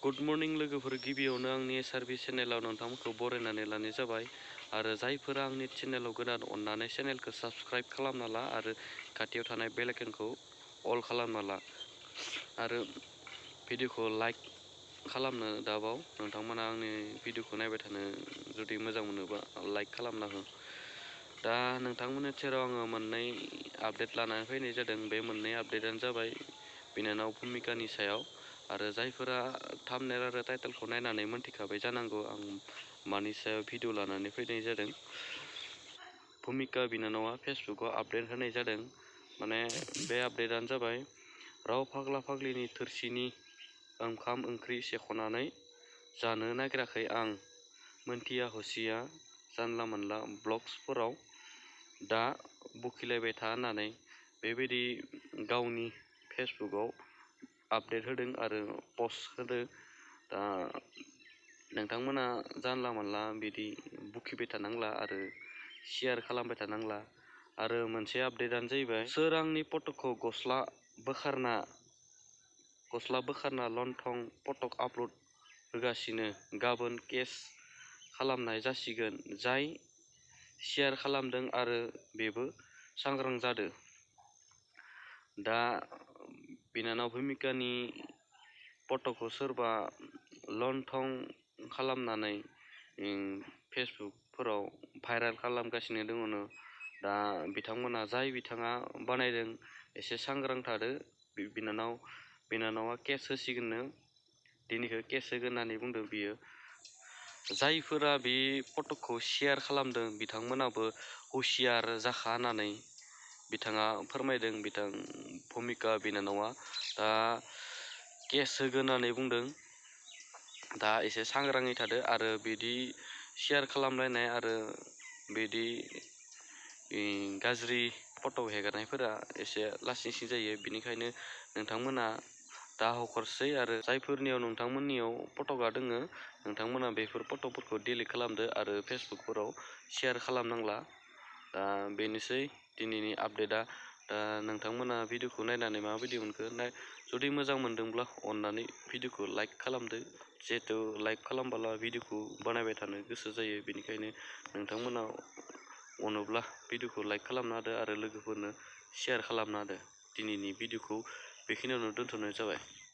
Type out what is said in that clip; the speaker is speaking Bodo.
गुड मर्निं लोगोफोर, गिबियावनो आंनि सार्भिस चेनेलाव नोंथांमोनखौ बरायनानै लानाय जाबाय। आरो जायफोरा आंनि चेनेलाव गोदान, अननानै चेनेलखौ साबस्क्राइब खालामना ला आरो खाथियाव थानाय बेल आइकनखौ अल खालामना ला आरो भिडिअखौ लाइक खालामनो दाबाव। नोंथांमोना आंनि भिडिअखौ नायबाय थानो जुदि मोजां मोनोबा लाइक खालामना हो। दा नोंथांमोननि सेराव आङो मोननै आपडेट लानानै फैनाय जादों। बे मोननै आपडेटआनो जाबाय बिनानाव भुमिकानि सायाव। आरो जायफोरा थाम्बनेल आरो टाइटेलखौ नायनानै मोनथिखाबाय जानांगौ आं मानि सायाव भिडिअ लानानै फैनाय जादों। भुमिका बिनानावा फेसबुकआव आपडेट होनाय जादों। माने बे आपडेटआनो जाबाय, राव फाग्ला फाग्लिनि थोरसिनि ओंखाम ओंख्रि सेख'नानै जानो नागिराखै आं, मोनथिया हसिया जानला मोनला ब्लग्सफोराव दा बखिलायबाय था होननानै बेबायदि गावनि फेसबुकआव आपडेट होदों आरो पस्ट होदों। दा नोंथांमोना जानला मोनला बिदि बुखिबाय थानांला आरो शेयार खालामबाय थानांला। आरो मोनसे आपडेटआनो जाहैबाय, सोर आंनि फट'खौ गस्ला बोखारना लंथं फटक आपल'ड होगासिनो, गाबोन केस खालामनाय जासिगोन। जाय शेयार खालामदों आरो बेबो सांग्रां जादो। दा बिनानाव भुमिकानि फट'खौ सोरबा लंथं खालामनानै फेसबुकफोराव भाइरेल खालामगासिनो दङनो। दा बिथाङा बानायदों, एसे सांग्रां थादो। बिनानावा केस होसिगोननो, दिनैखौ केस होगोन होननानै बुंदों बियो। जायफोरा बे फट'खौ शेयार खालामदों बिथांमोनाबो हुसियार जाखा होननानै बिथाङा फोरमायदों। भुमिका बिनानावा दा केस होगोन होननानै बुंदों। दा एसे सांग्राङै थादो आरो बिदि शेयार खालामलायनाय आरो बिदि गाज्रि फट' हेगारनायफोरा एसे लासिंसिं जायो। बेनिखायनो नोंथांमोना दा हखरसै आरो जायफोरनियाव नोंथांमोननियाव फट'आ दोङो नोंथांमोना बेफोर फट'फोरखौ डिलिट खालामदो आरो फेसबुकफोराव शेयार खालामनांला। दा बेनोसै दिनैनि आपडेटआ। दा नोंथांमोना भिडिअखौ नायनानै माबायदि मोनखो? जुदि मोजां मोनदोंब्ला अननानै भिडिअखौ लाइक खालामदो। जिहेथु लाइक खालामबोला भिडिअखौ बानायबाय थानो गोसो जायो। बेनिखायनो नोंथांमोना अनोब्ला भिडिअखौ लाइक खालामना होदो आरो लोगोफोरनो शेयार खालामना होदो। दिनैनि भिडिअखौ बेखिनियावनो दोनथ'नाय जाबाय।